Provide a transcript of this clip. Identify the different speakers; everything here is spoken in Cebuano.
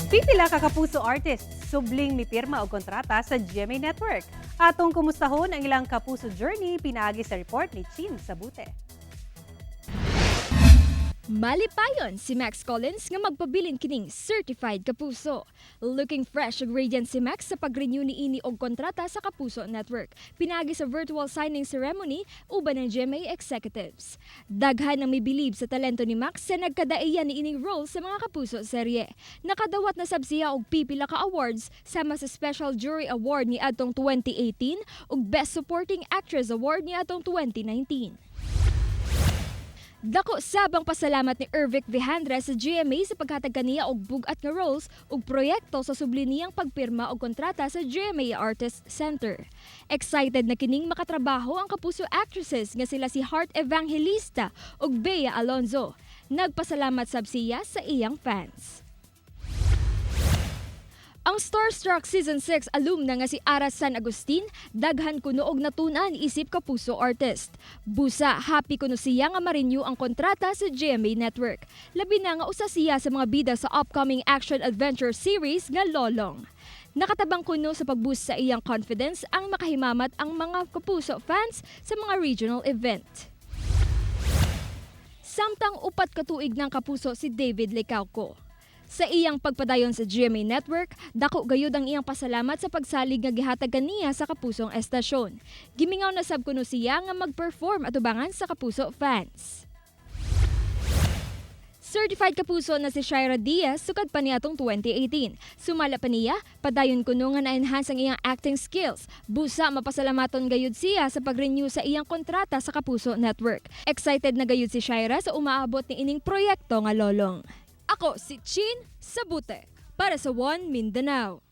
Speaker 1: Pipila ka Kapuso artists subling mipirma og kontrata sa GMA Network. Atong kumustahon ang ilang Kapuso journey pinaagi sa report ni Chin Sabute.
Speaker 2: Malipayon si Max Collins nga magpabilin kining certified Kapuso. Looking fresh ug radiant si Max sa pag-renew niini og kontrata sa Kapuso Network. Pinaagi sa virtual signing ceremony uban ng GMA executives. Daghan ang mibilib sa talento ni Max sa nagkadaiya niining role sa mga Kapuso serye. Nakadawat na sab siya og pipila ka awards sama sa Special Jury Award ni adtong 2018 ug Best Supporting Actress Award ni adtong 2019. Dako sab ang pasalamat ni Ervic Vijandre sa GMA sa paghatag kaniya og bug-at nga roles ug proyekto sa subli niyang pagpirma og kontrata sa GMA Artist Center. Excited na kining makatrabaho ang Kapuso actresses nga sila si Heart Evangelista ug Bea Alonzo. Nagpasalamat sab siya sa iyang fans. Ang Starstruck Season 6 alumna nga si Ara San Agustin, daghan kuno og natun-an isip Kapuso artist. Busa, happy kuno siya nga ma-renew ang kontrata sa GMA Network. Labi na nga usa siya sa mga bida sa upcoming action-adventure series nga Lolong. Nakatabang kuno sa pag-boost sa iyang confidence ang makahimamat ang mga Kapuso fans sa mga regional event. Samtang 4 ka tuig ng Kapuso si David Licauco. Sa iyang pagpadayon sa GMA Network, dako gayud ang iyang pasalamat sa pagsalig nga gihatag kaniya sa Kapusong estasyon. Gimingaw na sab kuno siya nga mag-perform atubangan sa Kapuso fans. Certified Kapuso na si Shaira Diaz sukad pa niya atong 2018. Sumala pa niya, padayon kuno nga na-enhance ang iyang acting skills. Busa, mapasalamaton gayud siya sa pag-renew sa iyang kontrata sa Kapuso Network. Excited na gayud si Shaira sa umaabot ni ining proyekto nga Lolong. Ako si Chin Sabute para sa One Mindanao.